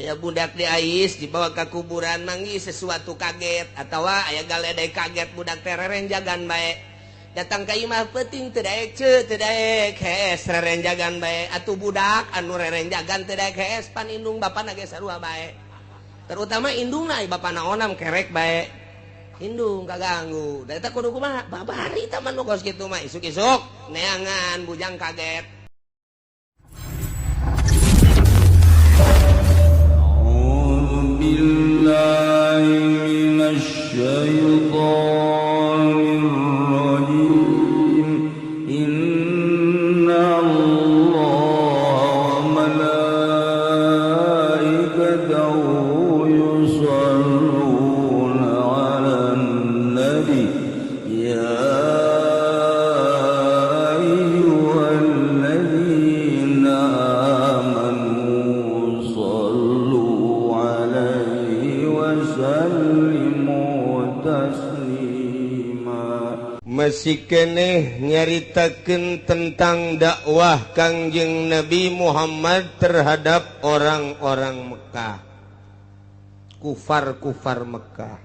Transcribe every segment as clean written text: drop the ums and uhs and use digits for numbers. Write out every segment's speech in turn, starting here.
Aya budak di ais dibawa ke kuburan manggih sesuatu kaget atawa aya galedai kaget budak teh rerenjagan bae. Datang ka imah peuting teu daek ceu teu daek hees rerenjagan bae. Atuh budak anu rerenjagan teu daek hees pan indung bapana ge sarua bae. Terutama indungna bapana onam kerek bae. Indung kaganggu. Da eta kudu kumaha? Babari tah mah nu kos kitu mah isuk-isuk neangan bujang kaget. Masih keneh nyaritakeun tentang dakwah Kangjeng Nabi Muhammad terhadap orang-orang Mekah, kufar-kufar Mekah.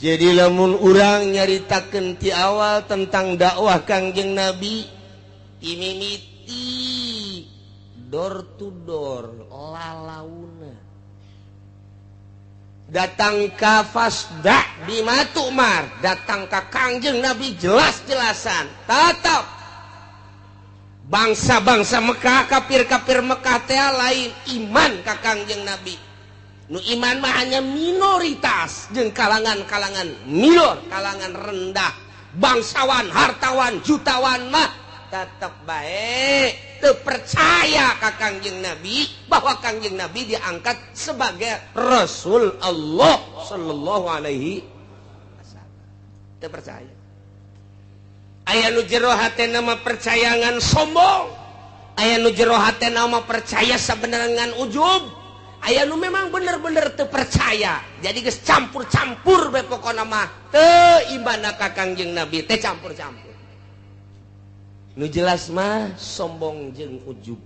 Jadi lamun urang nyaritakeun ti awal tentang dakwah Kangjeng Nabi, timimiti door to door lalauna. Datang ka fasda bima tu'mar, datang ka Kangjeng Nabi jelas-jelasan tetap bangsa-bangsa Mekah, kafir-kafir Mekah teh lain iman ka Kangjeng Nabi. Nu iman mah hanya minoritas jeung kalangan-kalangan minor, kalangan rendah, bangsawan, hartawan, jutawan mah tetap baik teu percaya ka Kangjeng Nabi bahwa Kangjeng Nabi diangkat sebagai Rasul Allah sallallahu alaihi wasallam. Teu percaya. Aya nu jero hatena mah percaya ngan sombong, aya nu jero hatena mah percaya sabenerna ngan ujub, aya nu memang bener-bener teu percaya. Jadi geus campur-campur bae pokona mah teu iman ka Kangjeng Nabi teh campur-campur. Nu jelas mah sombong jeung ujub.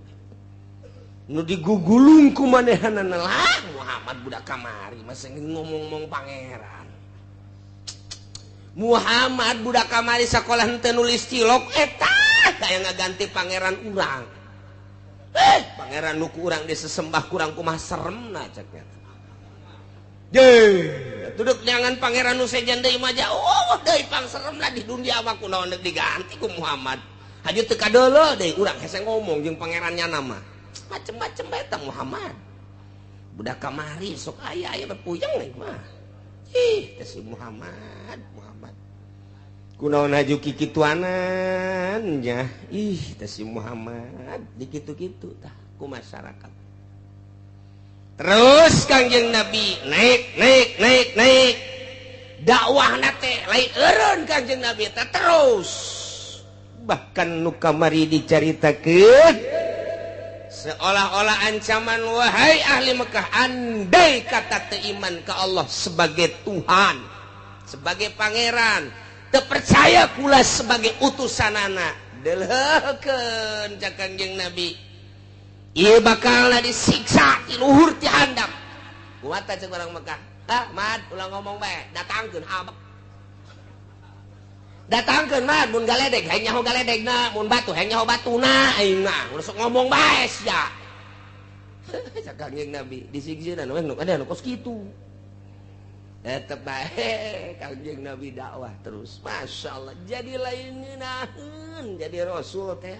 Nu digugulung ku manehanana lah Muhammad budak kamari masa ngomong-ngomong pangeran. Muhammad budak kamari sakolah henteu nulis cilok eta aya ngaganti pangeran urang. Pangeran nu ku urang disesembah kurang kumaha seremna cek nya. Deh, duduk jangan pangeran nu sejen deui mah jauh deui pangseremna di dunia mah kunaon deuk diganti ku Muhammad. Haju teu kadeuleu deui urang hese ngomong jeung pangerannya nama. Macem-macem bae tah Muhammad. Budak kamari sok aya aya puyeng deui mah. Ih, teh si Muhammad, Muhammad. Kunaon haju kikituanan nya. Ih, teh si Muhammad dikitu-kitu tah ku masyarakat. Terus Kangjeng Nabi naik naik naik naik. Dakwahna teh lain eureun Kangjeng Nabi teh terus. Bahkan nu kamari dicaritakeun seolah-olah ancaman wahai ahli Mekah, andai kata teu iman ka Allah sebagai Tuhan, sebagai pangeran, teu percaya kula sebagai utusanana, deleukeun ca Kangjeng Nabi, ieu bakalna disiksa ti luhur ti handap. Kumaha cek urang Mekah? Ah, mad ulah ngomong bae, datangkeun abek. Datangkeun mah mun galedeg hayang nyaho galedegna, mun batu hayang nyaho batuna aing mah. Ulah sok ngomong bae sia. Cak Kangjeng Nabi disiksa we nu ada nu kos kitu. Eta bae Kangjeng Nabi dakwah terus. Masyaallah jadi lain ngeunaheun jadi rasul teh.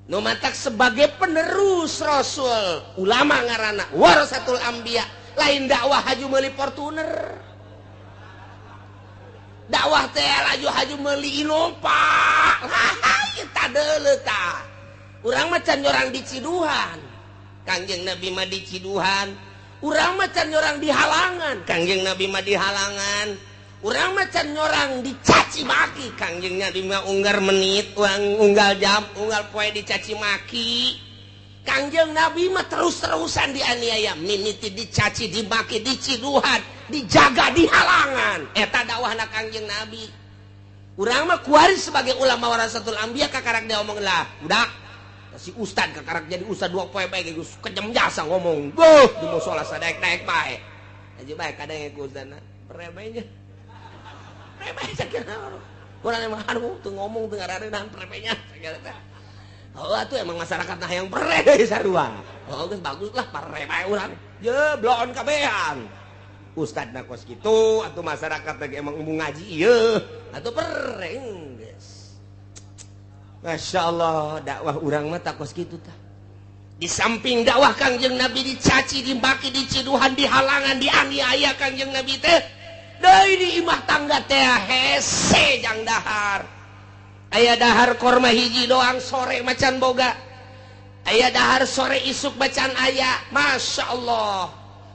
Nu matak sebagai penerus rasul, ulama ngaranna warasatul anbiya, lain dakwah haju meuli Fortuner. Dakwah teh laju haju meuli Innova. Tah deuleu tah. Urang mah can nyorang di Ciduhan. Kangjeng Nabi mah di Ciduhan. Urang mah can nyorang di halangan. Kangjeng Nabi mah di halangan. Urang mah can nyorang dicaci maki. Kangjeng Nabi mah unggal menit, urang unggal jam, unggal poe dicaci maki. Kangjeng Nabi mah terus-terusan dianiaya, mimiti dicaci, dimaki, diciduhan, dijaga di halangan. Eta dakwahna Kangjeng Nabi. Urang mah kuari sebagai ulama warasatul anbiya kakarak dia omong lah, budak. Si ustad kakarak jadi ustad 2 poe bae geus kejam jasa ngomong. Duh, di musala sadaek-daek bae. Aja bae kadang ku ustadna prebenya. Prebe sakira. Urang emang aduh teu ngomong teu ngarareunaan prebenya sakira teh. Oh atuh emang masyarakat nah yang pre sarua. Oh geus bagus lah pare bae urang. Je bloon kabehan. Ustadna kos kitu atuh masyarakat lagi emang embung ngaji ieu atuh pere geus. Masya Allah dakwah urang mah tak kos kitu tah. Di samping dakwah Kangjeng Nabi dicaci, dimaki, diciduhan, dihalangan, dianiaya Kangjeng Nabi teh. Deui di imah tangga teh hese jang dahar. Aya dahar korma hiji doang sore macan boga. Aya dahar sore isuk macan aya. Masya Allah.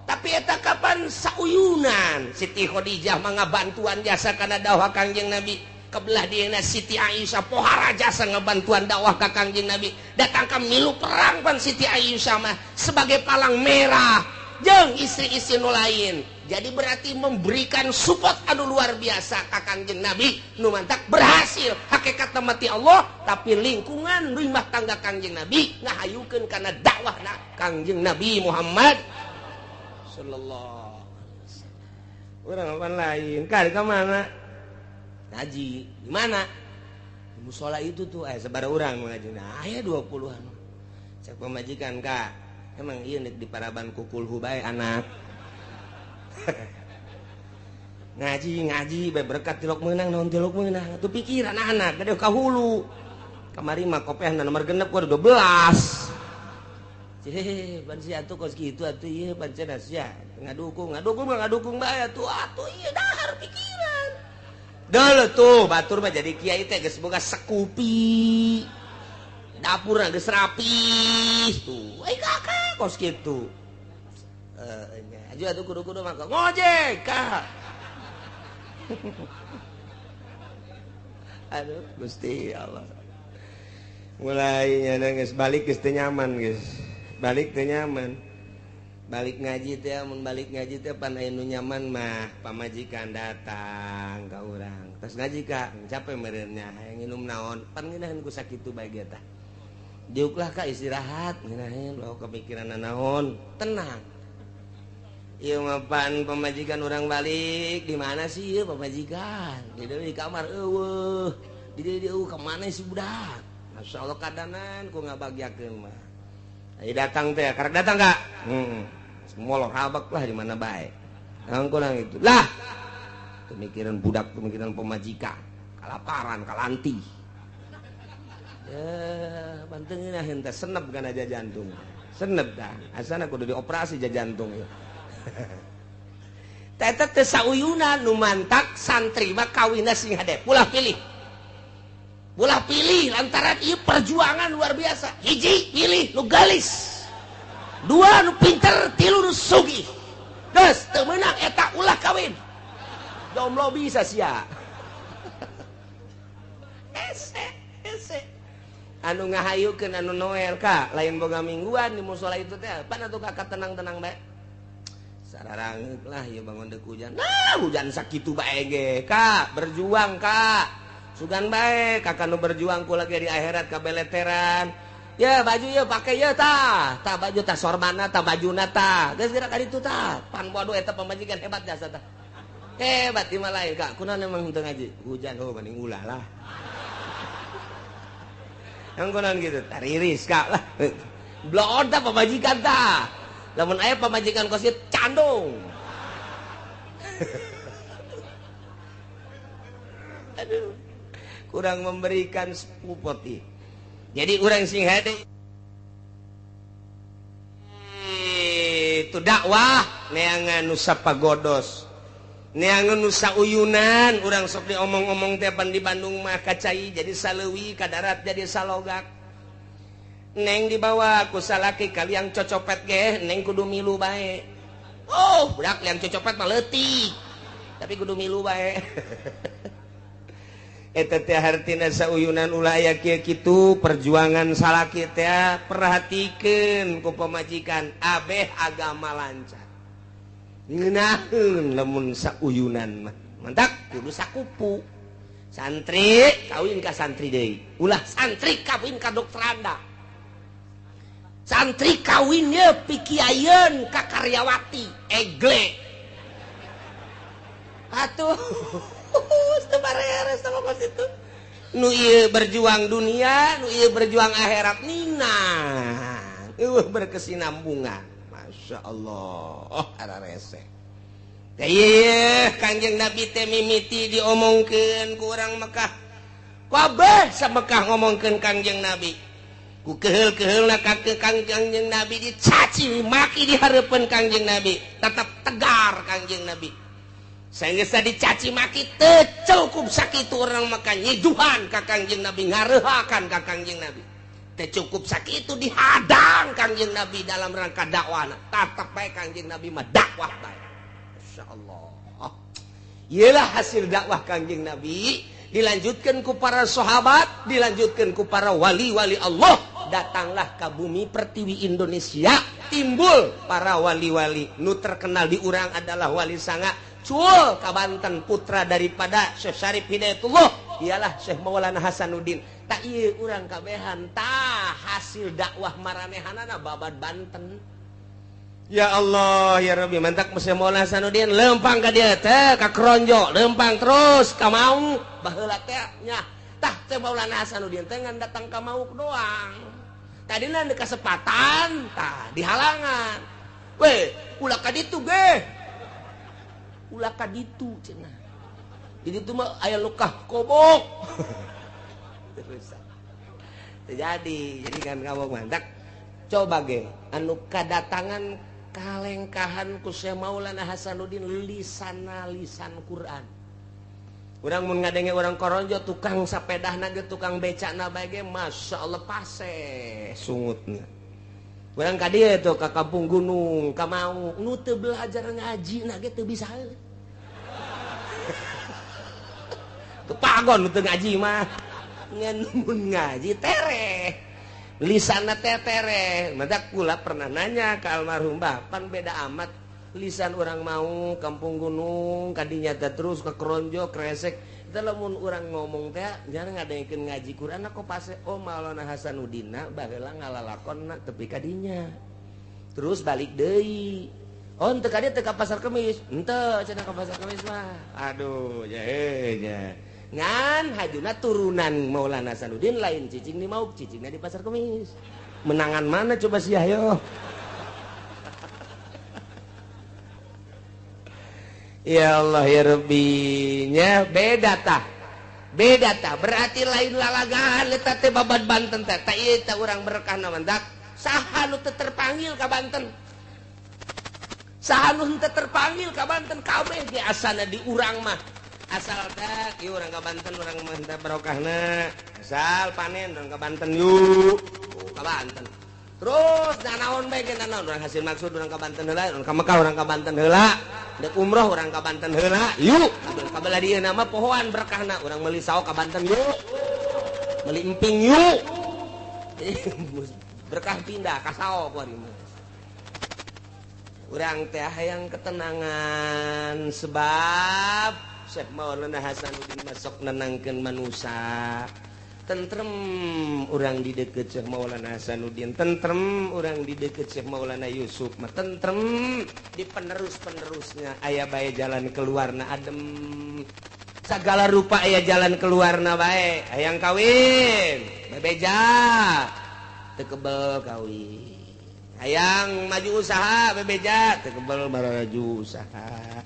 Tapi eta kapan sauyunan Siti Khadijah mah ngabantuan jasa kana dakwah Kangjeng Nabi. Kebelah dieuna Siti Aisyah pohara jasa ngabantuan dakwah ka Kangjeng Nabi. Datang ka milu perang pan Siti Aisyah mah sebagai palang merah jeung istri-istri nu lain. Jadi berarti memberikan support anu luar biasa ka Kangjeng Nabi nu mantak berhasil hakikat mati Allah, tapi lingkungan rumah tangga Kangjeng Nabi ngahayukeun kana dakwahna Kangjeng Nabi Muhammad sallallahu alaihi wasallam. Urang pan lain kali ka mana? Ngaji di mana? Di musola itu tuh sabaraha urang ngaji. Nah, aya 20-an. Cek pamajikan ka, emang ieu nek diparaban ku kulhu bae anak. Ngaji ngaji bae berkat tilok meunang naon tilok meunang. Atuh pikiran anak gede ka hulu. Kamari mah kopehna nomor 6 ku 12. Cih, ban sia atuh kos kitu atuh ieu pancen sia ngadukung ngadukung ngadukung bae atuh atuh ieu dahar pikiran. Dulu tuh batur mah jadi kiai teh geus boga sekupi. Dapurna geus rapi tuh. Ai kakak kos kitu. Nya aju atuh kudu-kudu mah ngojek kak. Aduh Gusti Allah. Mulai nya geus balik geus teu nyaman geus. Balik teu nyaman. Balik ngaji teh mun balik ngaji teh pan aya nu nyaman mah pamajikan datang ka urang. Tos ngaji ka capek meureunnya hayang nginum naon pan ngeunaheun ku sakitu bae ge tah. Diuklah ka istirahat ngeunaheun loh kepikiran naon tenang. Ieu mah pan pamajikan urang balik di mana sih ieu pamajikan? Di di kamar eueuh. Di dieu ka mana si budak? Masyaallah kadanan ku ngabagiakeun mah. Ayo datang teh, karek datang ka? Molor habak lah di mana bae. Nang kurang itu. Lah. Pemikiran budak, pemikiran pemajikan, kalaparan, kalanti. Ya, bantengeun henteu senep kana jantung. Senep dah. Asana kudu dioperasi jantung ieu. Teta teh sauyunan nu mantak santri mah kawinna sing hade. Ulah pilih. Ulah pilih lantaran ieu perjuangan luar biasa. Hiji pilih nu galis. Dua nu pinter, tilu nu sugih. Geus teu meunang eta ulah kawin. Jomblo bisa sia. Ese ese. Anu ngahayukeun anu Noel ka lain boga mingguan di musala itu teh. Pan atuh kakak tenang-tenang bae. Sararangeuk lah ieu bangun deuk hujan. Nah, hujan sakitu bae ge. Kak, berjuang kak. Sugan bae kakak nu berjuang ku lagi di akhirat kabeleteran. Ya baju ya pakai ya tah. Tah baju tah sorbana tah bajuna tah. Geus geura ka ditu tah. Pan bodoh eta pamajikan hebat jasa tah. Hebat di malain kak. Kunaon emang henteu ngaji? Hujan oh mending ulah lah. Yang kunaon gitu tariris kak lah. Bloon tah pamajikan tah. Lamun aya pamajikan kos ieu candung. Aduh. Kurang memberikan spupoti. Jadi urang sing hade itu dakwah neangan nu sapagodos. Neangan nu sauyunan urang sok diomong-omong teh pan di Bandung mah kacai jadi saleuwi ka darat jadi salogak. Neng dibawa ku salaki kaliang cocopet ge neng kudu milu bae. Oh, budak liang cocopet mah leutik. Tapi kudu milu bae. Eta teh hartina sauyunan ulah aya kieu kitu perjuangan salaki teh perhatikeun ku pamajikan abeh agama lancar. Ngeunaheun lamun sauyunan mah. Mantak kudu sakupu. Santri kawin ka santri deui. Ulah santri kawin ka dokteranda. Santri kawin ye pikiayeun ka karyawati egle. Atuh teu bareres sama kos itu. Nu ieu berjuang dunia, nu ieu berjuang akhirat nina. Eueuh berkesinambungan. Masya Allah, ararese. Teh ieu Kangjeng Nabi teh mimiti diomongkeun ku urang Mekah. Kabeh sa Mekah ngomongkeun Kangjeng Nabi. Ku keheul-keheulna ka Kangjeng Nabi dicaci maki di hareupeun Kangjeng Nabi, tetap tegar Kangjeng Nabi. Sanggeus dicaci maki teu cukup sakitu urang Mekah nyiduhan ka Kangjeng Nabi, ngareuhakan ka Kangjeng Nabi. Teu cukup sakitu dihadang Kangjeng Nabi dalam rangka dakwahna, tetep bae Kangjeng Nabi mah dakwah bae. Masyaallah. Ieulah hasil dakwah Kangjeng Nabi, dilanjutkan ku para sahabat, dilanjutkan ku para wali-wali Allah. Datanglah ke bumi pertiwi Indonesia, timbul para wali-wali. Nu terkenal di urang adalah wali sanga Cul ka Banten, putra daripada Syekh Syarif Hidayatullah, ialah Syekh Maulana Hasanuddin. Tak ieu urang kabehan tah hasil dakwah maranehanana babad Banten. Ya Allah ya Rabbi, mantak Syekh Maulana Hasanuddin lempang ka dieu teh ka Kronjo, lempang terus ka Mauk baheula teh nya. Tah Syekh Maulana Hasanuddin teh ngan datang ka Mauk doang. Tadina di kasempatan tah dihalangan. Weh, ulah ka ditu ge. Ulah ka ditu cenah. Di ditu mah aya lukah kobok. Terus terjadi, jadi kan kamu mantak coba ge anu kadatangan kalengkahan ku Syekh Maulana Hasanuddin lisana lisan Quran. Urang mun ngadenge urang Koronjo tukang sapedahna ge tukang becakna bae ge masyaallah paseh sungutna. Urang ka dieu tuh ka kampung gunung ka Mauk nu teu belajar ngaji na ge teu bisa. Teu pagon nu teu ngaji mah. Ngan mun ngaji tereh. Lisanna teh tereh. Matak kula pernah nanya ka almarhum Bah, pan beda amat lisan urang mau kampung gunung kadinya teh terus ke Kronjo Kresek. Teh lamun urang ngomong teh jangan ngadengkeun ngaji Quran kok pase oh Maulana Hasanuddin baheula ngalalakonna tepi kadinya. Terus balik deui. Oh henteu ka dieu teh ka Pasar Kemis. Henteu cenah ka Pasar Kemis mah. Aduh nya nya. Ngan hajuna turunan Maulana Hasanuddin lain cicing di Mauk, cicingna di Pasar Kemis. Menangan mana coba sia yo? Ya Allah ya Rabbi nya beda tah. Beda tah berarti lain lalagaan eta teh babad Banten teh. Tah ieu teh urang berkahna mandak. Saha nu teu terpanggil ka Banten? Saha nu teu terpanggil ka Banten kabeh ge asana di urang mah. Asal teh ieu urang ka Banten urang mah teh barokahna. Asal panen urang ka Banten yuk. Ka Banten. Terus nanaon bae ge nanaon urang hasil maksud urang ka Banten heula, urang ka Mekah urang ka Banten heula. Dek umroh urang ka Banten heula, yuk. Ka belah dieu nama pohoan berkahna, urang meuli saok ka Banten yuk. Meuli emping yuk. Berkah pindah ka saok kuari mah. Urang teh hayang ketenangan sebab Syekh Maulana Hasanuddin masuk nenangkeun manusia. Tentrem urang di deket Syekh Maulana Hasanuddin, tentrem urang di deket Syekh Maulana Yusuf, mah tentrem di penerus-penerusnya aya bae jalan keluarna adem. Segala rupa aya jalan keluarna bae. Hayang kawin, bebeja teu kebel kawin. Hayang maju usaha, bebeja teu kebel baraju usaha.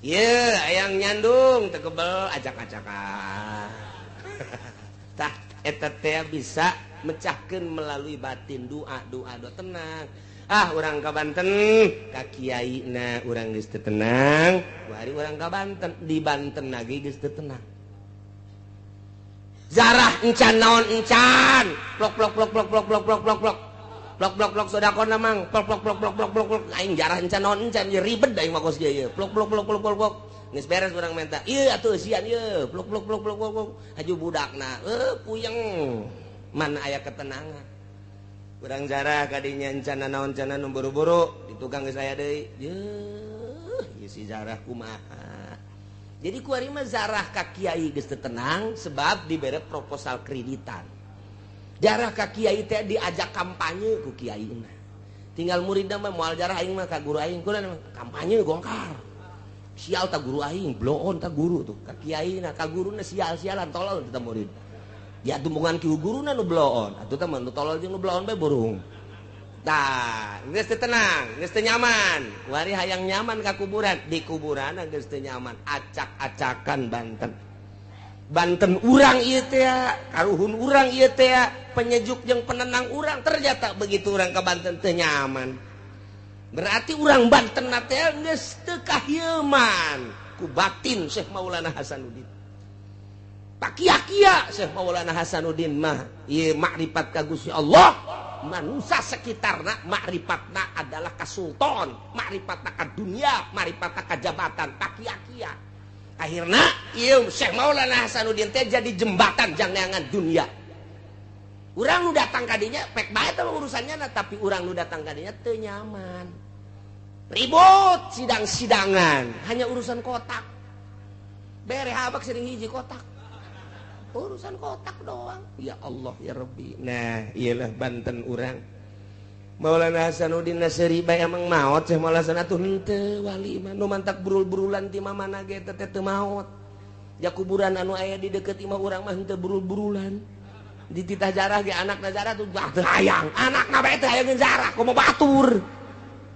Ieu hayang nyandung teu kebel acak-acakan. Tah eta teh bisa mecahkeun melalui batin doa doa doa tenang. Ah urang ka Banten ka kiaina urang geus teu tenang, kuari urang ka Banten di Banten lagi geus teu tenang. Zarah encan naon encan, plok plok plok plok plok plok plok plok plok. Plok plok plok sodakona mang, plok plok plok plok plok plok plok aing jarah encan naon encan ieu ribet aing mah kos ieu. Plok plok plok plok plok plok. Geus beres urang menta. Ieu atuh eusian ieu, plok plok plok plok plok. Haju budakna, puyeng. Mana aya ketenangan. Urang jarah kadinya encana naon encana nu buru-buru di tukang geus aya deui. Yeuh, ieu si jarah kumaha. Jadi kuari mah zarah ka kiai geus teu tenang sebab dibere proposal kreditan. Jarah ka kiai teh diajak kampanye ku kiai. Tinggal muridna mah moal jarah aing mah ka guru aing kunaon kampanye gongkar. Sial ta guru aing, bloon ta guru tuh ka kiai na ka guruna sial-sialan tolol teh murid. Ya tumpungan ki guruna nu bloon, atuh teh mah nu tolol jeung nu bloon bae burung. Tah, geus teu tenang, geus teu nyaman. Wari hayang nyaman ka kuburan, di kuburan geus teu nyaman, acak-acakan Banten. Banten urang ieu teh, karuhun urang ieu teh, penyejuk jeung penenang urang, ternyata begitu urang ka Banten teu nyaman. Berarti urang Banten teh geus teu kahieuman ku batin Syekh Maulana Hasanuddin. Pakia-kia Syekh Maulana Hasanuddin mah ieu makrifat ka Gusti Allah, manusia sekitarna makrifatna adalah ka sultan, makrifatna ka dunia, makrifatna ka jabatan, pakia-kia. Akhirna ieu Syekh Maulana Hasanuddin teh jadi jembatan jangneangan dunia. Urang nu datang ka dinya pek bae teh urusannya, tapi urang nu datang ka dinya teu nyaman. Ribut sidang-sidangan, hanya urusan kotak. Bere habak sering hiji kotak. Urusan kotak doang. Ya Allah ya Rabbi. Nah, iyalah Banten urang. Maulana Hasanuddin Nasri bae emang maot Syekh Maulana Hasan atuh henteu wali mah nu mantak burul-burulan ti mamana ge teh teu maot. Ja kuburan anu aya di deukeut imah urang mah henteu burul-burulan. Dititah jarah ge anakna jarah tuh teu hayang. Anakna bae teu hayang jarah komo batur.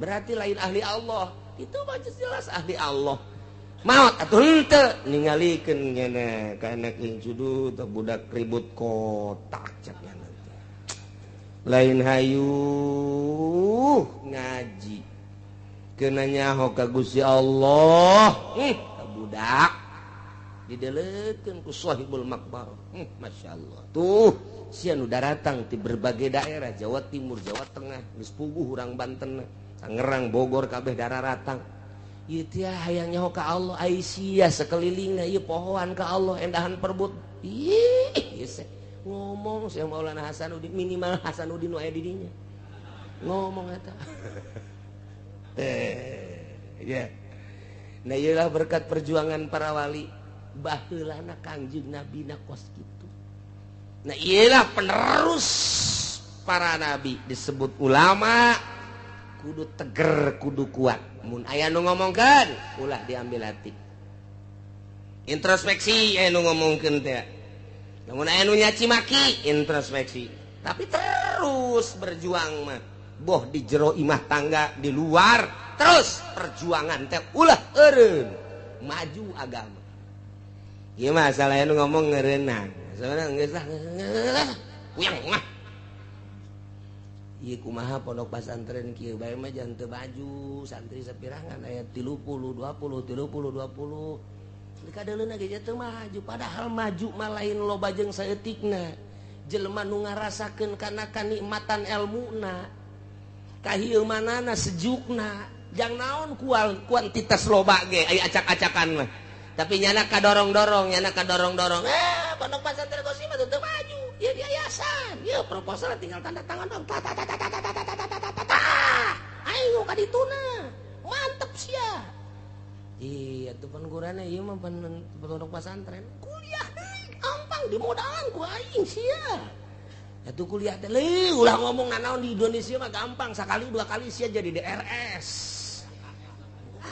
Berarti lain ahli Allah. Itu mah jelas ahli Allah. Maot atuh henteu ningalikeun ngene ka anak incudu teh budak ribut kotak cek nya. Lain hayu ngaji kena nyaho ka Gusti Allah ka budak didelekeun ku sahibul makbar. Masyaallah tuh sia nu daratang ti berbagai daerah Jawa Timur, Jawa Tengah, geus puguh urang Banten, Tangerang, Bogor kabeh dararatang. Ieu teh hayang nyaho ka Allah, ai sia sakelilingna ieu pohoan ka Allah endahan perbut. Ih ieu ngomong Syekh Maulana Hasanuddin minimal Hasanuddin nu aya di dinya ngomong eta teh ya. Nah ieulah berkat perjuangan para wali baheulana Kangjeng Nabi na kos kitu. Nah ieulah penerus para nabi disebut ulama, kudu teger kudu kuat. Mun aya nu ngomongkeun ulah diambil hati, introspeksi aya nu ngomongkeun teh. Namun aya nu nyaci maki introspeksi, tapi terus berjuang mah boh di jero imah tangga di luar terus perjuangan teh ulah eureun maju agama. Ieu mah salah nu ngomong ngeureunang sebenarnya geus lah kuyang mah. Ieu kumaha pondok pesantren kieu bae mah jangan teu baju santri sapirangan aya 30 20 30 20 dikadeuleuna ge teu maju, padahal maju mah lain loba jeung saeutikna. Jelema nu ngarasakeun kana kanikmatan elmuna, kahieumanana sejukna, jang naon kuantitas loba ge aya acak-acakan mah. Tapi nyana kadorong-dorong, nyana kadorong-dorong. Pondok pesantren Qosim mah teu maju. Ieu yayasan, ieu proposal tinggal tanda tangan dong. Ta ta ta ta ta ta ta ta ta ta ta. Ayo ka dituna. Mantep sia. Iya tuh pengurana ieu mah pondok pesantren. Kuliah deui gampang dimodalan ku aing sia. Atuh kuliah teh leuh ulah ngomong nanaon di Indonesia mah gampang sakali dua kali sia jadi DRS.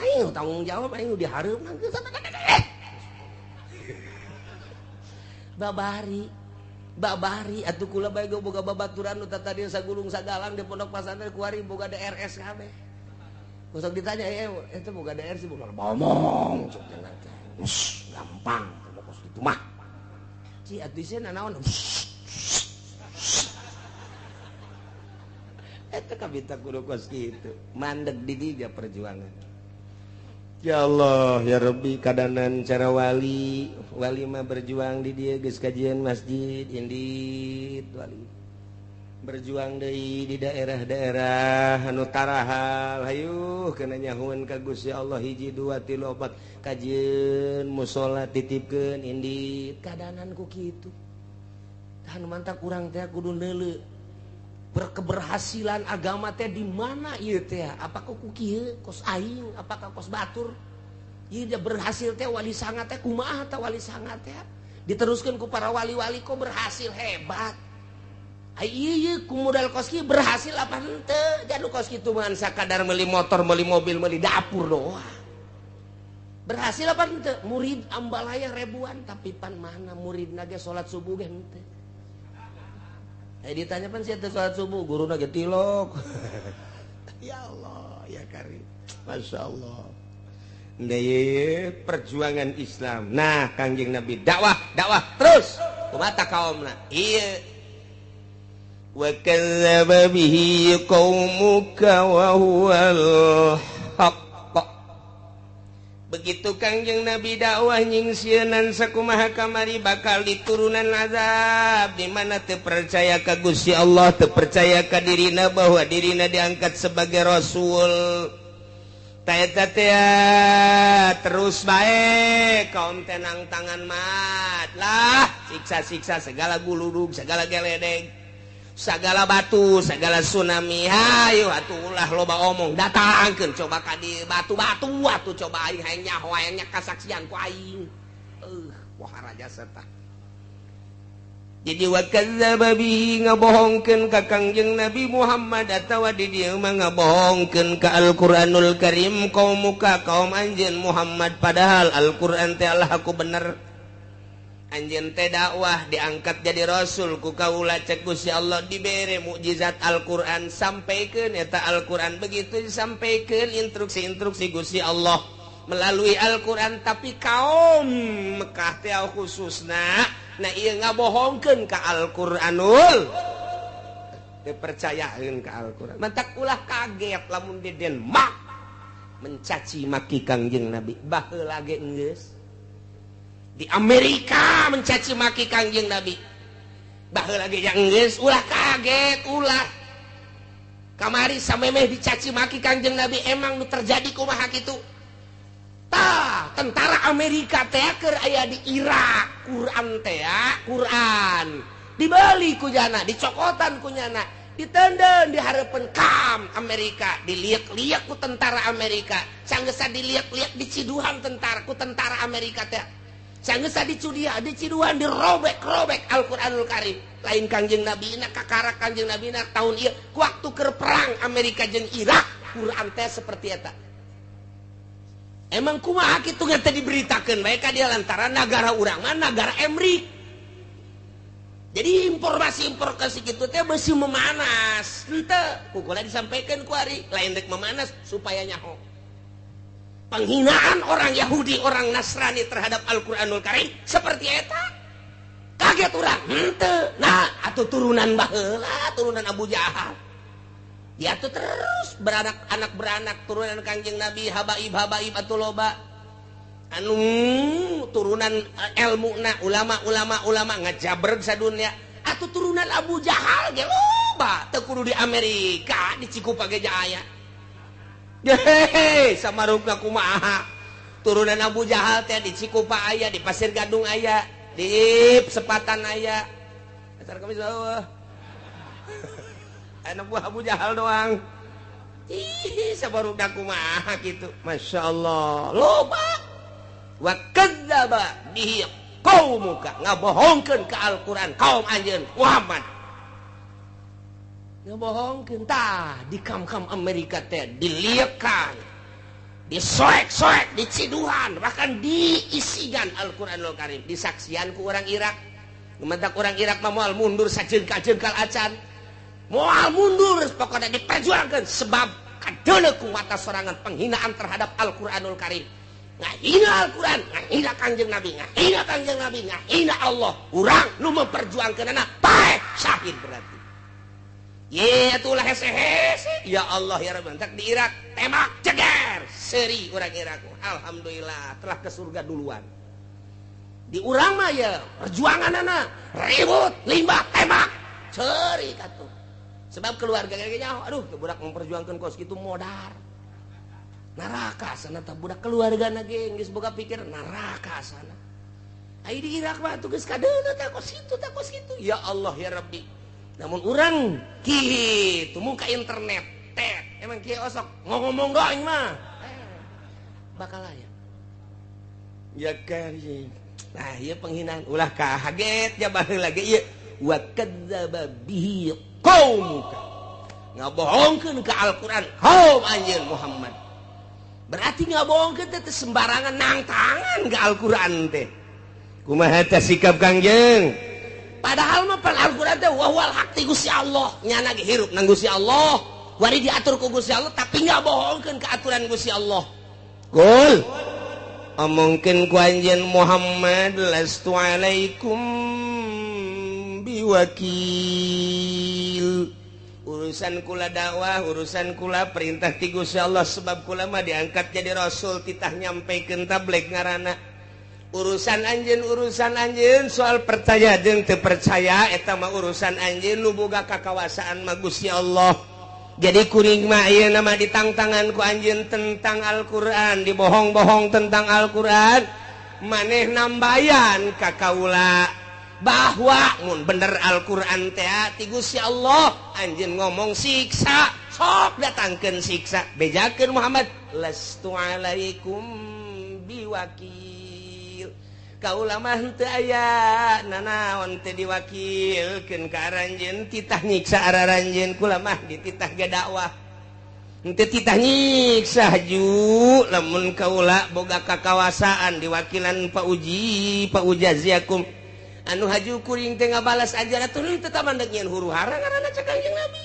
Aing tanggung jawab aing dihareup Babari babari atuh kula bae boga babaturan nu tadi sagulung sagalang di pondok pesantren kuari boga DRS kabeh. Kosok ditanya, itu boga DR sih bukan ngomong, gampang, kos gitu mah. Ci atuh sieun naon? Eta kabita kudu kos kitu, mandeg di dinya perjuangan. Ya Allah, ya Rabbi, kadanan cara wali, wali mah berjuang di dieu geus kajian masjid indit wali. Berjuang deui di daerah-daerah anu tarahal hayu kana nyahueun ka Gusti Allah hiji dua tilu opat kajieun musala titipkeun indit kadanan ku kitu. Tah nu mantak urang teh kudu neuleu berkeberhasilan agama teh di mana ieu teh, apakah ku kieu kos aing apakah kos batur ieu dia berhasil teh wali sanga teh kumaha teh wali sanga teh diteruskeun ku para wali-wali kok berhasil hebat. Ieu ku modal kos kieu berhasil apa henteu? Jadi kos kitu mah sakadar meuli motor, meuli mobil, meuli dapur doang. Berhasil apa henteu? Murid ambalaya ribuan, tapi pan mana muridna ge salat subuh ge henteu. Ditanya pan sia teu salat subuh, guruna ge tilok. Ya Allah, ya Karim. Masya Allah. Nah, perjuangan Islam. Nah, Kangjeng Nabi dakwah, dakwah terus. Kumaha kaumna? Iya. Wa kadzdzaba bihi qaumuka wa huwal haqq. Begitu Kangjeng Nabi dakwah nyingsieunan sakumaha kamari bakal diturunan azab di mana teu percaya ka Gusti Allah, teu percaya ka dirina bahwa dirina diangkat sebagai rasul. Eta teh terus bae kaum tenang tangan mat lah, siksa-siksa segala guludug, segala geledeg, segala batu, segala tsunami. Hayu atuh ulah loba omong, datangkeun coba ka di batu-batu atuh coba aing hayang nyaho, hayang kasaksian ku aing. Wah raja serta. Jadi wa kadzdzaba bihi ngabohongkeun ka Kangjeng Nabi Muhammad atawa di dieu mah ngabohongkeun ka Al-Qur'anul Karim kaum muka kaum anjeun Muhammad, padahal Al-Qur'an teh Allah aku bener. Anjeun teh dakwah diangkat jadi rasul ku kaula cek Gusti Allah, dibere mukjizat Al-Qur'an, sampaikeun eta Al-Qur'an, begitu disampaikeun instruksi-instruksi Gusti Allah melalui Al-Qur'an, tapi kaum Mekah teh khususna nah ieu ngabohongkeun ka Al-Qur'anul, dipercayaeun ka Al-Qur'an. Mantak ulah kaget lamun di Denmark mencaci maki Kangjeng Nabi, baheula ge geus. Di Amerika mencaci maki Kangjeng Nabi, baheula ge geus, ulah kaget ulah. Kamari samemeh dicaci maki Kangjeng Nabi emang nu terjadi kumaha kitu? Tah, tentara Amerika teh keur aya di Irak, Quran teh Quran dibeli ku jana, dicokotan ku nyana, ditenden di hareupeun kam Amerika, diliak-liak ku tentara Amerika, sanggeusa diliak-liak diciduhan tentara ku tentara Amerika teh, sanggeusa dicudia, diciduhan, dirobek-robek Al-Qur'anul Karim. Lain Kangjeng Nabi na kakara Kangjeng Nabi na tahun ieu waktu keur perang Amerika jeung Irak, Quran teh seperti eta. Emang kumaha kitu teh diberitakeun bae ka dia lantaran nagara urang mah nagara Emrik. Jadi informasi-informasi kitu teh beusi memanas. Henteu, kukula disampaikan ku ari lain rek memanas supaya nyaho. Penghinaan orang Yahudi, orang Nasrani terhadap Al-Qur'anul Karim seperti eta. Kaget urang, henteu. Nah, atuh turunan baheula, turunan Abu Jahal. Dia tuh terus beranak, anak beranak turunan Kangjeng Nabi, habaib habaib atuh loba anu turunan ilmu na ulama ulama ulama ngajabreg sadunya atuh turunan Abu Jahal ge loba teu kudu di Amerika di Cikupa ge aya. Hehehe samarupna kumaha turunan Abu Jahal teh di Cikupa aya, di Pasir Gadung aya, di Sepatan aya. Asar kami bawah. Anak buah Abu Jahal doang. Ih, sabarupna kumaha kitu. Masya Allah. Loba. Wa kadzdzaba bihi qaumuka, ngabohongkeun ka Al-Qur'an kaum anjeun Muhammad. Ngabohongkeun tah di kam-kam Amerika teh diliekan, disoek-soek, diciduhan, bahkan diisigan Al-Qur'anul Karim, disaksian ku orang Irak. Mentak orang Irak mah moal mundur sajengkal-jengkal acan. Moal mundur pokoknya diperjuangkan sebab kadeuleu ku mata sorangan penghinaan terhadap Al-Qur'anul Karim. Ngahina Al-Qur'an, ngahina Kangjeng Nabi, ngahina Kangjeng Nabi, ngahina Allah. Urang nu memperjuangkeunana paeh syahid berarti. Ye atulah hese-hese. Ya Allah ya Rabbi, entak di Irak tembak ceger seri urang Irak. Alhamdulillah telah ke surga duluan. Di urang mah ya perjuanganana ribut, limbah tembak seri katuh. Sebab keluarga kayaknya, aduh, budak memperjuangkan kos gitu modar. Neraka sana tah budak keluarga ge geus boga pikir neraka sana. Ai di Irak mah tuh geus kadeuleu tah kos kitu tah kos kitu. Ya Allah ya Rabbi. Namun urang kitu muka internet tet emang kieu osok ngomong doang mah. Bakal aya. Ya karim. Nah, ieu penghinaan ulah kaget ya baheula ge ieu. Wa kadzdzaba bihi qaumuka, ngabohongkeun ka Al-Qur'an kaum anjeun Muhammad. Berarti ngabohongkeun teh sembarangan nangtangan ka Al-Qur'an teh. Kumaha teh sikap Kangjeng? Padahal mah pan Al-Qur'an teh wahwal hak ti Gusti Allah, nyana ge hirup nang Gusti Allah, wari diatur ku Gusti Allah, tapi ngabohongkeun ka aturan Gusti Allah. Qul, omongkeun ku anjeun Muhammad, lastu alaikum biwakil. Urusan kula dakwah, urusan kula perintah ti Gusti Allah, sebab kula mah diangkat jadi rasul titah nyampaikan tabligh ngaranna. Urusan anjeun, urusan anjeun soal percaya jeung teu percaya eta mah urusan anjeun, nu boga kakawasaan mah Gusti Allah. Jadi kuring mah ieu nama ditangtangan ku anjeun tentang Al-Qur'an, dibohong-bohong tentang Al-Qur'an, maneh nambayan ka kaula bahwa mun bener Al-Qur'an teh ti Gusti Allah, anjeun ngomong siksa, sok datangkeun siksa, bejakeun Muhammad lastu alaikum biwakil. Kaula mah henteu aya nanaon teh diwakilkeun ka aranjeun, titah nyiksa araranjeun, kula mah dititah ge dakwah, henteu titah nyiksa. Haju lamun kaula boga kakawasaan diwakilan pauji paujaziakum anu haju kuring teh ngabalas ajaran atuh teu mandek nyieun huru hara ngaranna cek Kangjeng Nabi.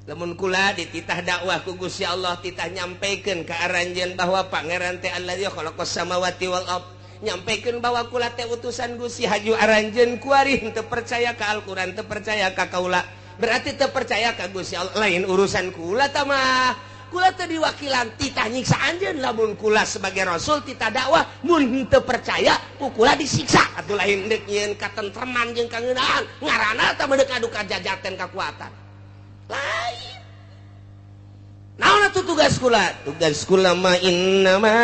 Lamun kula dititah dakwah ku Gusti Allah, titah nyampaikan ka aranjeun bahwa pangeran teh allazi khalaqas samawati wal ard, nyampaikan bahwa kula teh utusan Gusti, haju aranjeun kuari teu percaya ka Al-Qur'an, teu percaya ka kaula, berarti teu percaya ka Gusti Allah, lain urusan kula tah mah. Kula teh diwakilan titah nyiksa anjeun, lamun kula sebagai rasul titah dakwah mun henteu percaya ku kula disiksa. Atuh lain deuk nyieun katentreman jeung kangeunaan ngaranna tah mah deuk adu kajajaten kakuatan. Lain. Naon atuh tugas kula? Tugas kula mah innama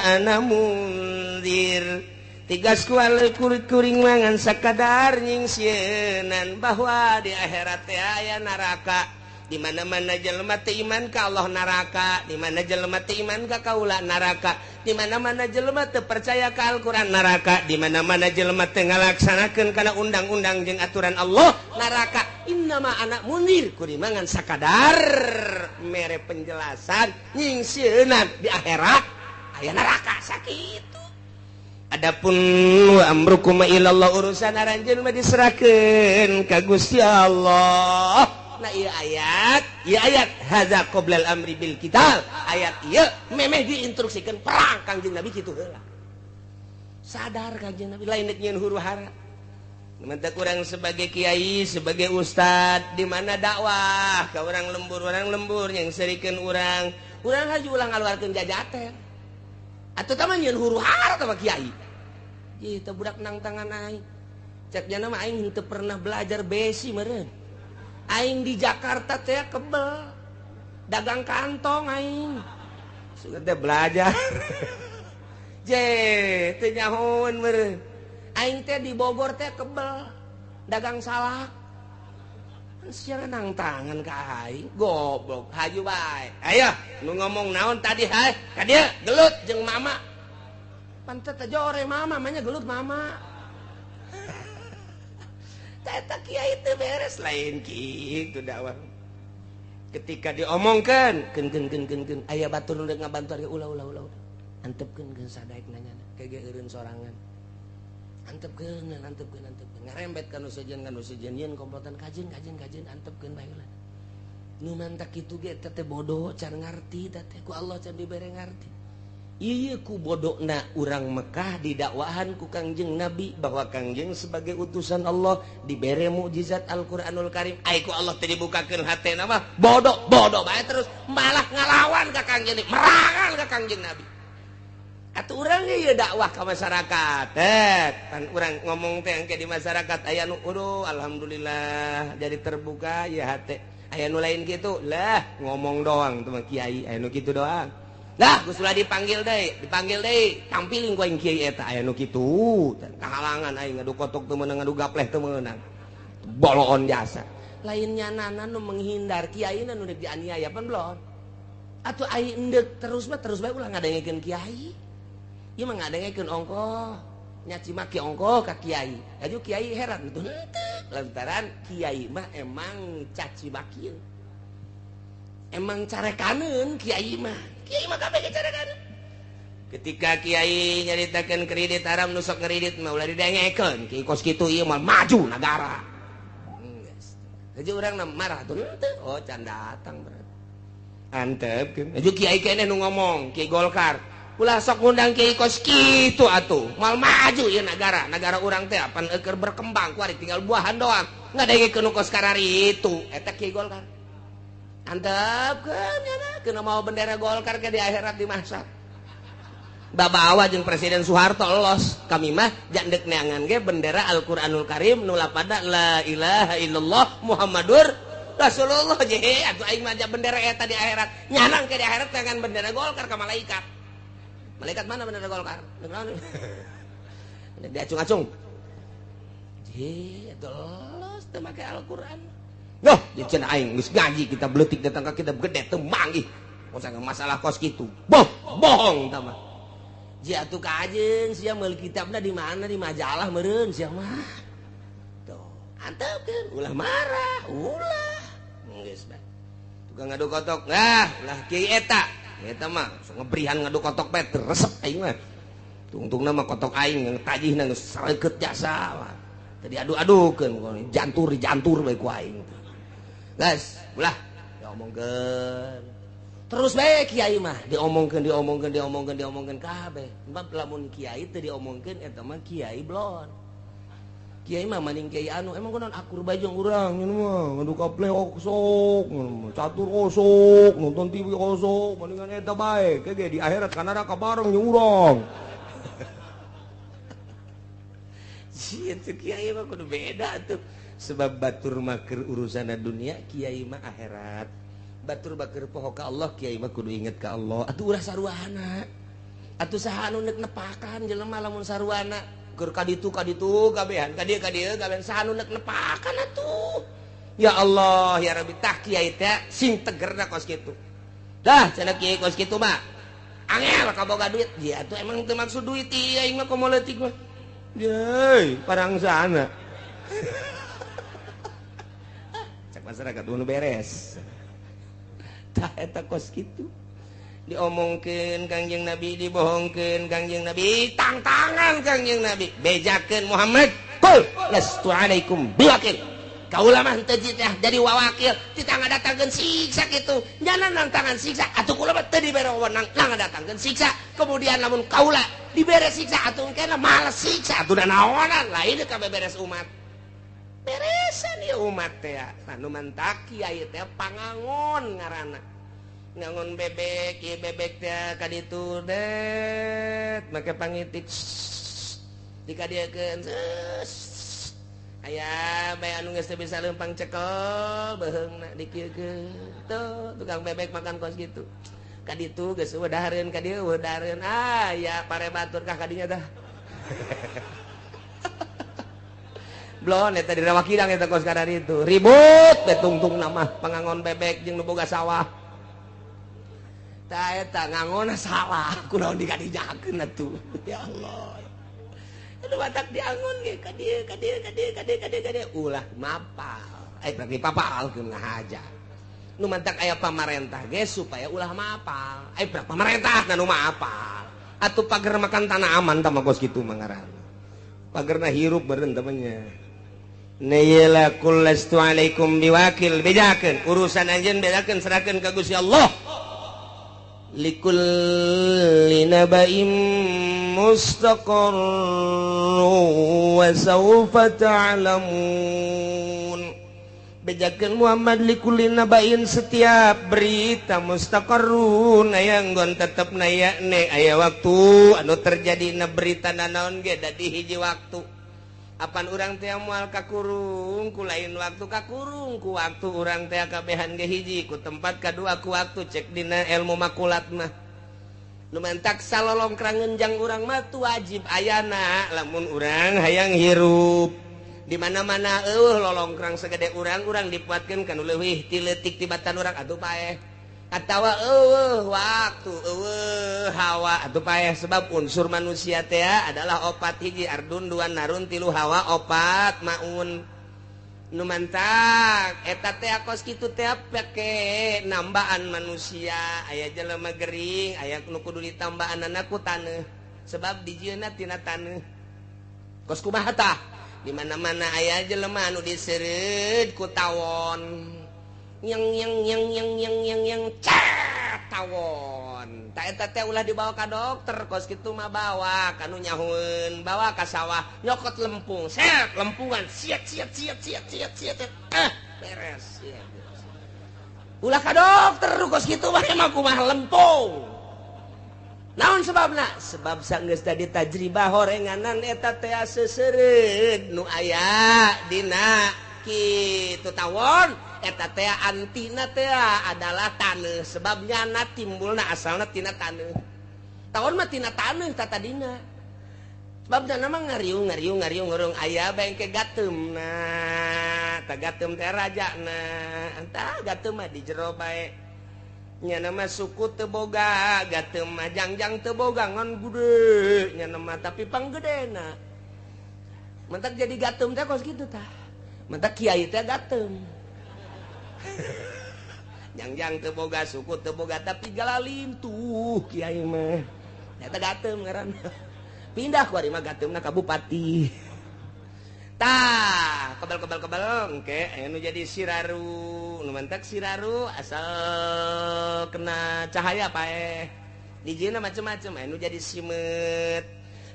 ana mundzir. Tugas kula kuring mangan sakadar nyingsieunan bahwa di akhirat teh aya neraka. Di mana-mana jelema teu iman ka Allah neraka, di mana jelema teu iman ka kaula neraka, di mana-mana jelema teu percaya ka Al-Qur'an neraka, di mana-mana jelema teu ngalaksanakeun kana undang-undang jeung aturan Allah neraka. Innama ana mundzir, kuring mangan sakadar mere penjelasan nyingsieunan di akhirat aya neraka sakitu. Adapun wa amrukum ilallah, urusan aranjeun mah diserahkeun ka Gusti Allah. Nah ieu ayat, ieu ayat hadza qoblal amri bil qital. Ayat ieu memeh diinstruksikeun perang Kangjeng Nabi kitu heula. Sadar Kangjeng Nabi lain deuk nyieun huru hara. Mantap urang sebagai kiai, sebagai ustad, di mana dakwah ka urang lembur yang serikeun urang, urang haju ulah ngaluarkeun jajaten. Atuh tah mah nyieun huru hara tah mah kiai. Ieu teh budak nang tangan aing. Cek jana mah aing henteu pernah belajar besi meureun. Aing di Jakarta teh kebel dagang kantong aing. Sudah teh belajar. Je teu nyahoeun meureun. Aing teh di Bogor teh kebel dagang salak. Sia nang tangan ka aing, goblok haju bae. Ayo nu ngomong naon tadi hai? Ka dieu gelut jeung mama. Pantet teh jore mama, manya gelut mama. Eta kiai teu beres lain kitu dakwah. Ketika diomongkeun, keun keun keun keun keun aya batur nu deuk ngabantu ari ulah ulah ulah. Antepkeun keun sadaek nanyana, kege eureun sorangan. Antepkeun antepkeun antepkeun ngarembet ka nu sejen yeun komplotan kajeun kajeun kajeun antepkeun bae ulah. Nu mantak kitu ge eta teh bodoh can ngarti eta teh ku Allah can dibere ngarti. Ieu ku bodokna urang Mekah didakwahan ku Kangjeng Nabi bahwa Kangjeng sebagai utusan Allah dibere mukjizat Al-Qur'anul Karim. Ai ku Allah teh dibukakeun hatena mah bodoh bodoh bae terus malah ngalawan ka Kangjeng, merangan ka Kangjeng Nabi. Atuh urang ge ieu dakwah ka masyarakat. Pan urang ngomong teh engke di masyarakat aya nu aduh alhamdulillah jadi terbuka ya hate. Aya nu lain kitu lah ngomong doang tuh mah kiai, aya nu kitu doang. Lah geus ulah dipanggil deui, tampilin ku aing kiai eta aya nu kitu. Kahalangan aing ngadu kotok teu meunang, ngadu gapleh teu meunang. Boloon jasa. Lain nyanana nu menghindar kiai nu deuk dianiaya pan belon. Atuh aing endek terus mah terus bae ulah ngadengekeun kiai. Ieu mah ngadengekeun ongkoh. Nyaci maki ongko ka kiai. Aju kiai heran tuh. Lantaran kiai mah emang caci maki. Emang carekaneun kiai mah. Kiai mah kabeh carekaneun. Ketika kiai nyaritakeun kredit haram nu sok ngredit mah ulah didengekeun. Kiai kos kitu ieu mah maju nagara. Geus urang marah tuh henteu. Oh can datang berarti. Antepkeun. Aju kiai keneh nu ngomong, Kiai Golkar. Ulah sok ngundang kiai kos kitu atuh. Moal maju ieu nagara. Nagara urang teh apan eueur berkembang kuari tinggal buahan doang. Ngadengekeun nu kos karari itu. Eta Kiai Golkar. Antepkeun nya kena mau bendera Golkar ke di akhirat dimasak. Babawa jeung Presiden Soeharto los. Kami mah jandek neangan ge bendera Al-Qur'anul Karim nu lapada la ilaha illallah Muhammadur Rasulullah je atuh aing mah bendera eta di akhirat. Nyanang ke di akhirat dengan bendera Golkar ka malaikat. Malaikat mana bendera Golkar? Diacung-acung. Je los teu make Al-Qur'an. Loh, cenah aing geus ngaji kita beletik datang ka kita gede teu manggih. Masalah kos kitu. Boh, bohong tah mah. Jia atuh ka ajeun sia meuli kitabna di mana di majalah meureun sia mah. Tuh, antepkeun ulah marah, ulah. Geus bae. Tukang ngadu kotok, nah, ulah kiai eta. Eta mah sok ngebrihan ngadu kotok bae resep aing mah. Tungtungna mah kotok aing tajihna geus sareukeut jasa mah. Tadi adu-adukeun jantur jantur bae ku aing. Guys, ulah diomongkeun. Terus bae kiai mah diomongkeun diomongkeun diomongkeun diomongkeun kabeh. Sebab lamun kiai teu diomongkeun eta mah kiai blon. Kiai mah maning kiai anu emang kunaon akur bae jeung urang nyeun mah ngadu kaple osok, catur osok, nonton TV osok, mendingan eta bae. Ke ge di akhirat ka neraka bareng jeung urang. Sieun teh kiai mah kudu beda tuh. Sebab batur mah keur urusanna dunia, kiai mah akhirat. Batur bakeur poho ka Allah, kiai mah kudu inget ka Allah. Atuh ulah saruana. Atuh saha anu neuk nepakan jelema lamun saruana. Keur ka ditu kabehan, ka dieu kabehan saha anu neuk nepakan atuh. Ya Allah, ya Rabbi, tah kiai teh sing tegerna kos kitu. Dah cenah kiai kos kitu mah. Angel kaboga duit. Dia atuh emang teu maksud duit ieu aing mah komo leutik mah. Yeay, parangsana. Cak masyarakat nu beres. Tah eta kos kitu. Diomongkeun Kangjeng Nabi, dibohongkeun Kangjeng Nabi, tangtangan Kangjeng Nabi, bejakeun Muhammad, qul lastu alaikum biwakil. Kaula mah henteu jadi wawakil, tita ngadatangkeun siksa kitu. Nyana nantangan siksa, atuh kula mah teu dibere wewenang ngadatangkeun siksa. Kemudian lamun kaula dibere siksa atuh engkena males siksa atuh naonan lain kabeh beres umat. Beresan ieu umat teh. Anu mantak kiai teh pangangon ngaranna. Ngangon bebek, ieu bebek teh ka ditu det, make pangitik dikadiekeun. Aya bae anu geus teu bisa leumpang cekel beuheungna dikieukeun. Tuh tukang bebek makan kos kitu. Ka ditu geus eueuh dahareun ka dieu eueuh dahareun. Ah ya pare batur kah kadinya tah. Blon eta di Rawa Kidang eta kos kadar itu. Ribut teh tungtungna mah pangangon bebek jeung nu boga sawah. Tah eta ngangonna salah kunaon dikadijakeun atuh. Ya Allah. Aduh batak diangon ge ka dieu ka dieu ka dieu ka dieu ka dieu ka dieu ulah mapal. Eh berarti papalkeun ngahaja. Nu mantak aya pamarentah ge supaya ulah mapal. Eh berarti pamarentah nu mapal. Atuh pager makan tanah aman tah mah kos kitu mah ngaranna. Pagerna hirup beureun temannya. Nayela kullastu alaikum biwakil, bejakeun urusan anjeun bejakeun serahkeun ka Gusti Allah. Likulli naba'in mustaqarrun wa sawfa ta'lamun. Bejakeun Muhammad likulli naba'in setiap berita mustaqarrun aya nggon tetep naya ne aya waktu anu terjadi na berita nanaon ge dadi hiji waktu. Apan urang teh moal kakurung ku lain waktu kakurung ku waktu urang teh kabehan ge hiji ku tempat kadua ku waktu cek dina ilmu makulat mah. Nu mantak salolongkrang ngenjang urang mah tu wajib ayana lamun urang hayang hirup. Di mana-mana eueuh lolongkrang segede urang urang dipuatkeun kanu leuwih ti leutik tibatan urang atuh paeh. Atawa eueuh waktu eueuh hawa atuh paeh sebab unsur manusia teh adalah opat hiji ardun dua narun tilu hawa opat maun. Nu mantak eta teh kos kitu teh pake nambaan manusia aya jelema gering aya nu kudu ditambaanana ku taneuh sebab dijieunna tina taneuh. Kos kumaha tah? Di mana-mana aya jelema anu diseureud ku tawon. Yang yang yang yang yang yang yang cat tawon. Ta eta teh ulah dibawa ka dokter kos kitu mah bawa ka nu nyahueun, bawa ka sawah nyokot lempung, set lempungan siat siat siat siat siat siat beres. Ulah ka dokter kos kitu mah emang kumaha lempung. Naon sebabna? Sebab sanggeus tadi tajribah horenganan eta teh seseureud nu aya dina kitu tawon eta teh antina teh adalah taneuh sebabnya na timbulna asalna tina taneuh. Tawon mah tina taneuh tatadina. Sebabna mah ngariung ngariung ngariung ngurung aya bengke gateumna. Tah gateum teh rajana. Tah gateum mah di jero bae. Nya mah suku teu boga, gateum mah jangjang teu boga ngan gede nya mah tapi panggedena. Mentak jadi gateum teh kos kitu tah. Mentak kiai teh gateum. Jangjang teu boga suku teu boga tapi galalintuh kiai mah. Eta gateum ngaranna. Pindah ku ari mah gateumna ka bupati. Tah, kebal-kebal-kebal engke aya nu jadi siraru, nu mantak siraru asal kena cahaya paeh. Dijieunna macem-macem, aya nu jadi simeut,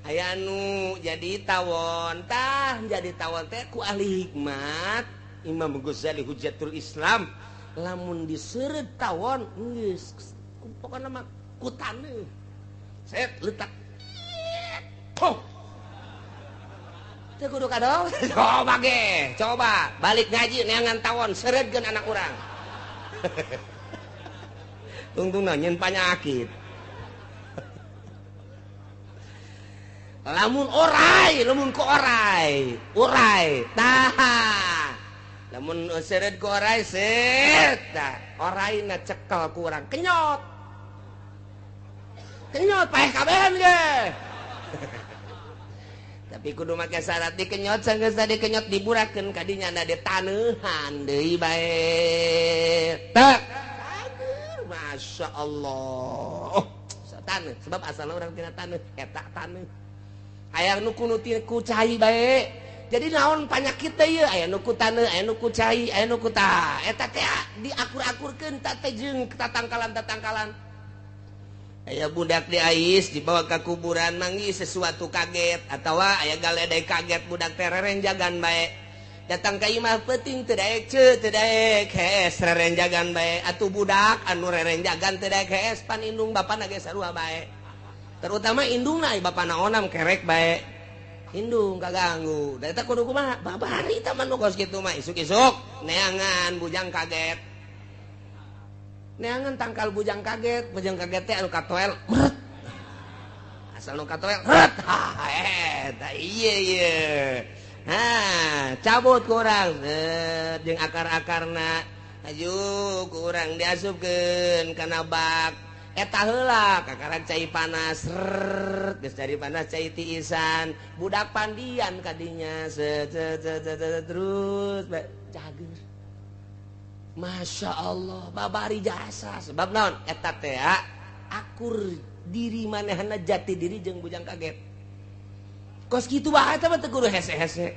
aya nu jadi tawon. Tah, jadi tawon teh ku ahli hikmat Imam Ghazali Hujjatul Islam lamun diseureut tawon geus pokona mah ku taneuh. Set letak. Poh. Teu kudu ka dong. Coba ge, coba balik ngaji neangan tawon seureutkeun anak urang. Tungtungna nyeun panyakit. Lamun orai, lamun ku orai, urai, tah. Lamun seureut ku orai set, tah oraina cekel ku urang kenyot. Kenyot paeh kabehan ge. Tapi kudu make syarat dikenyot sanggeus tadi kenyot diburakeun kadinya na ditaneuhan deui bae. Tak. Masya Allah. Oh, taneuh sebab asalna urang tina taneuh eta taneuh. Aya nu kudu ku cai bae. Jadi naon panyakit teh ieu aya nu ku taneuh, aya nu ku cai, aya nu ku tah. Eta teh diakur-akurkeun ta teh jeung tatangkalan-tatangkalan. Aya budak di ais dibawa ke kuburan manggih sesuatu kaget atawa aya galedai kaget budak teh rerenjagan bae. Datang ka imah peuting teu daek ceu teu daek hees rerenjagan bae. Atuh budak anu rerenjagan teu daek hees pan indung bapana ge sarua bae. Terutama indungna bapana onam kerek bae. Indung kaganggu. Da eta kudu kumaha? Babari tah mah nu kos kitu mah isuk-isuk neangan bujang kaget. Neangan tangkal bujang kaget teh anu katoel meret. Asal nu katoel ret. Ha eta ieu ieu. Ha, cabut ku urang jeung akar-akarna. Aju ku urang diasupkeun kana bak. Eta heula kakaran cai panas. Rrrt, geus cai panas cai tiisan. Budak pandian kadinya set set set terus cager. Masya Allah babari jasa sebab naon eta teh akur diri manehna jati diri jeung bujang kaget. Kos kitu bae eta mah teu kudu hese-hese.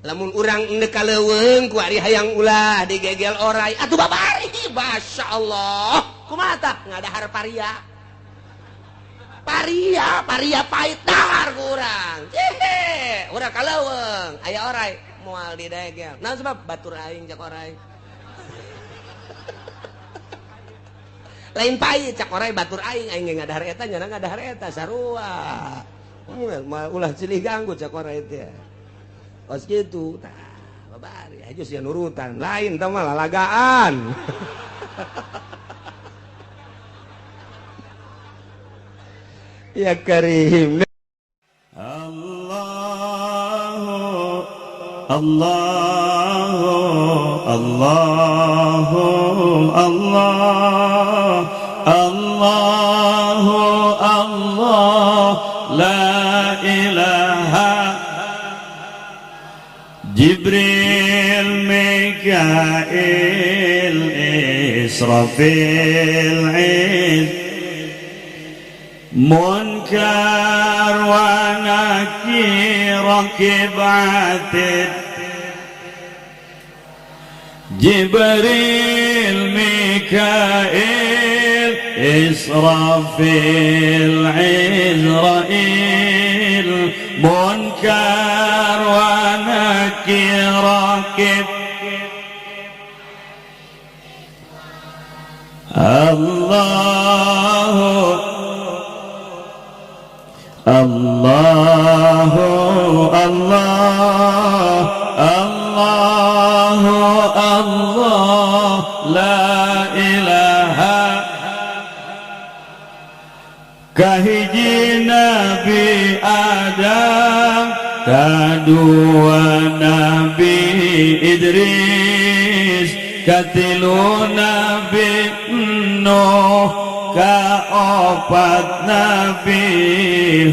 Lamun urang endek ka leuweung ku ari hayang ulah digegel orai atuh babari Masya Allah. Kumaha tah ngadahar paria. Paria, paria pahit dahar ku urang. Jehe, urang ka leuweung aya orai moal didegel. Naon sebab batur aing cak orai. Lain pahit cak orai batur aing aing ge ngadahar eta nyana ngadahar eta sarua. Ulah silih ganggu cak orai teh. Kos kitu tah babari aja sia nurutan lain tah mah lalagaan. Ya Karim. Allahu Allahu Allahu Allah. Allahu Allah la ilaha. Jibril Mikail Israfil Munkar wa Nakir Raqib Atid. Jibril Mikail Israfil Izrail Munkar wa Nakir Raqib. Allahu Allahu Allah Allahu Allah la ilaha. Kahiji Nabi Adam, kadua Nabi Idris, katilu Nabi Nuh, kaopat Nabi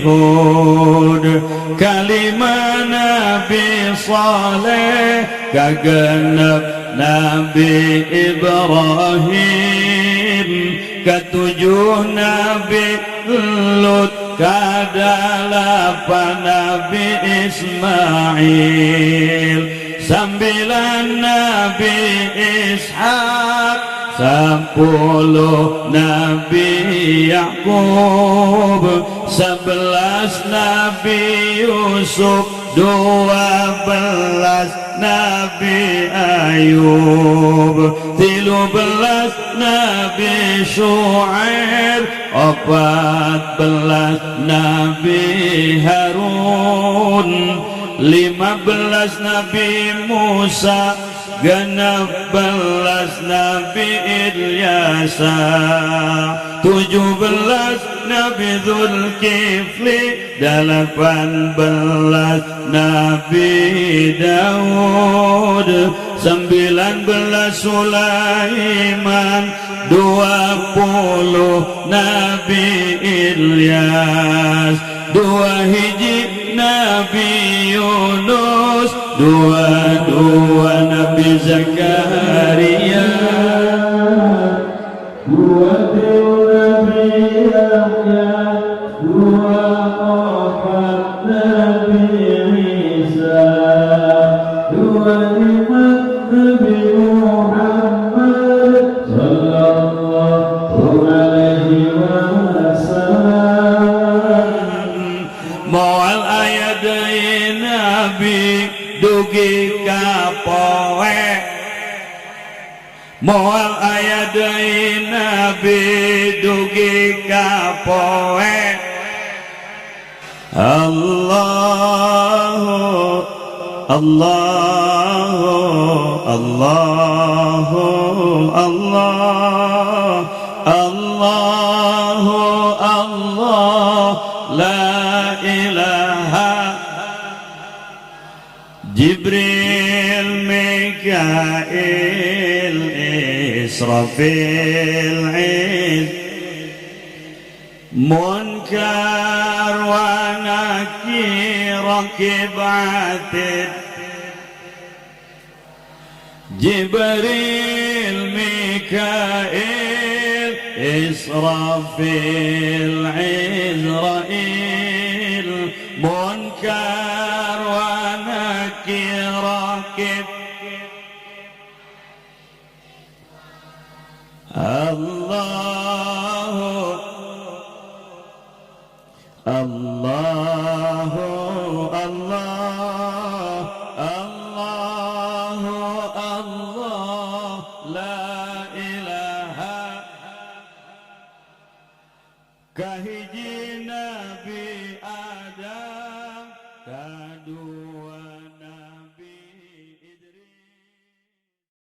Hud, kalima Nabi Saleh, kagenep Nabi Ibrahim, ketujuh Nabi Lut, kadalapan Nabi Ismail, sambilan Nabi Ishak, 10 Nabi Yakub, 11 Nabi Yusuf, 12 Nabi Ayub, 13 Nabi Shu'aib, 14 Nabi Harun, 15 Nabi Musa, 16 Nabi Ilyasa, 17 Nabi Zulkifli, 18 Nabi Daud, 19 Sulaiman, 20 Nabi Ilyas, 2 hiji Nabi Yunus, 22 Nabi Zakaria, 23 Nabi Yahya, 24 Nabi Isa, 25 Nabi Muhammad sallallahu alaihi wasallam. Moal aya deui nabi dugi ka poe, moal aya deui nabi dugi ka poe. Allahu Allahu Allahu Allah Allahu Allah la ilaha. Jibril Mikail Israfil Munkar wa Nakir Raqib Atid. Jibril Mikail Israfil Izrail Munkar wa Nakir Raqib. Allahu Allahu Allah Allahu Allah la ilaha. Kahiji